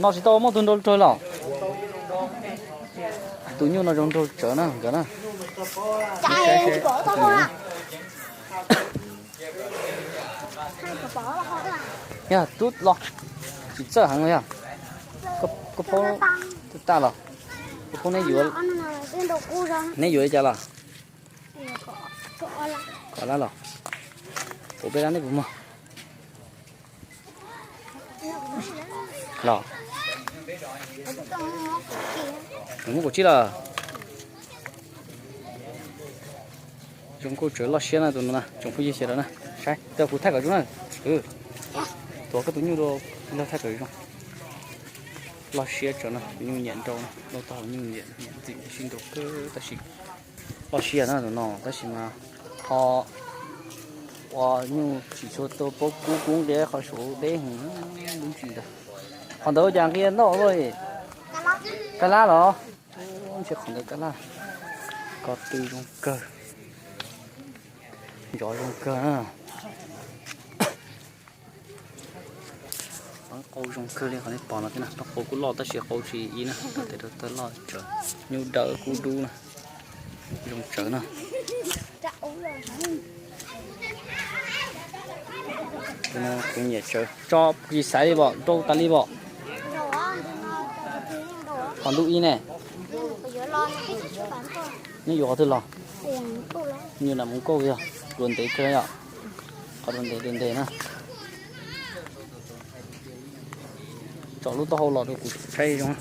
No tsis tau muaj tus nraug rog los. Tus nyuj no zoo nraug tsawv na nkawd na. Yog tub los tsis txawj heev yog. Koj phaub tag los, koj phaub neb yuav, neb yuav li cas los? Kom lab los, pom peb lab neb puas muag los? Muab kaum tsib los. Zoo nkauj tsawv loj siab na tus no na tsoom phooj ywg sawv daws na. Saib, kuv thaij kom zoo na. Tuav koj tus nyuj rau, thaij kom zoo. Loj siab tsawv no, tus nyuj nyiam nrau, loj tag nyuj nyiam ntxim sib nrau kawg tab sis loj siab na tus no tab sis mas ho ua nyuj tsis tshua tau paub kub kub nqi qhov saud deb heev lub ntsis ntawd. Qhov ntawd ua cas nqia noj ua luaj li? Kab lab los? Ntsia qhov ntawd kab lab. Ko tw zoo kawg, ntsov zoo kawg na. Qau zoo kawg li qhov nej pom no thiab na, qau kuj loj tab sis qau tsis ib na, tes rau tawg loj tsawv, nyuj dawb kub dub na, zoo tsawv na. Kuv nyiam tsawv, tso kis xaiv li pom, nrau tas li pom. Qhov ntuj ib ne, neb yuav qhov twg los? Nyuj nam mus kauj yog dua ntev kawg yom, qhov dua ntev dua ntev na. Tso lub taub hau los rau kuv saib zoo.